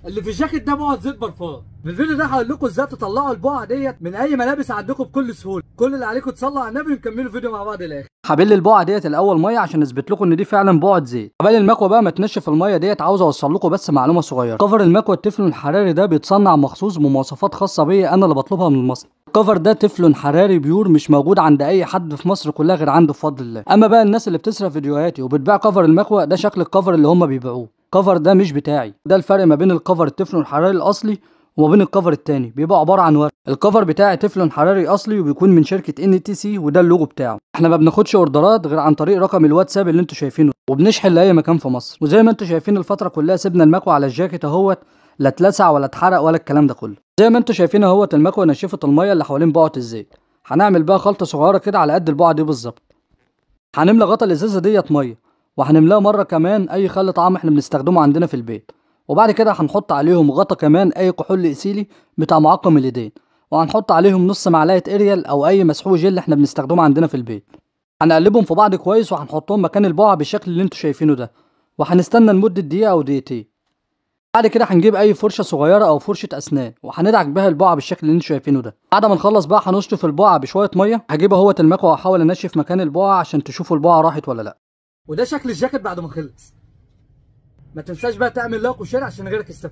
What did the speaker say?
اللي في الجاكيت ده بقعة زيت برفان. في الفيديو ده هقول لكم ازاي تطلعوا البقعة ديت من اي ملابس عندكم بكل سهولة. كل اللي عليكم تصلوا على النبي ونكملوا الفيديو مع بعض للاخر. هبل البقعة ديت الاول مية عشان اثبت لكم ان دي فعلا بقعة زيت. قبل المكوه بقى ما تنشف المية ديت عاوز اوصل لكم بس معلومة صغيرة. cover المكوه التefلون الحراري ده بيتصنع مخصوص بمواصفات خاصة بيا انا اللي بطلبها من المصنع. ال cover ده تefلون حراري pure مش موجود عند اي حد في مصر كلها غير عنده بفضل الله. اما بقى الناس اللي بتسرق فيديوهاتي وبتبيع cover المكوه ده شكل ال cover اللي هم بيبيعوه. ال cover ده مش بتاعي. ده الفرق ما بين ال cover التefلون الحراري الاصلي وما بين ال cover التاني، بيبقى عبارة عن ورق. ال cover بتاعي تefلون حراري اصلي وبيكون من شركة NTC وده اللوجو بتاعه. احنا ما بناخدش اوردرات غير عن طريق رقم الواتساب اللي انتوا شايفينه، وبنشحن لاي مكان في مصر. وزي ما انتوا شايفين الفترة كلها سيبنا المكوه على الجاكيت اهوت، لا اتلسع ولا اتحرق ولا الكلام ده كله. زي ما انتوا شايفين اهوت المكوه نشفت المية اللي حوالين بقعة الزيت. هنعمل بقى خلطه صغيرة كده على قد البقعة دي بالظبط. هنملى غطا الازازه ديت مية، وهنملاها مرة كمان اي خل طعام احنا بنستخدمه عندنا في البيت. وبعد كده هنحط عليهم غطا كمان اي كحول ايثيلي بتاع معقم اليدين، وهنحط عليهم نص معلقه اريال او اي مسحوق جل احنا بنستخدمه عندنا في البيت. هنقلبهم في بعض كويس وهنحطهم مكان البقعة بالشكل اللي انتوا شايفينه ده، وهنستنى لمدة دقيقة او دقيقتين. بعد كده هنجيب اي فرشه صغيرة او فرشه اسنان وهندعك بها البقعة بالشكل اللي انتوا شايفينه ده. بعد ما نخلص بقى هنشطف البقعة بشوية مية. هجيب اهوت المكوه واحاول انشف مكان البقعة عشان تشوفوا البقعة راحت ولا لا. وده شكل الجاكيت بعد ما خلص. ما تنساش بقى تعمل like و share عشان غيرك يستفيد.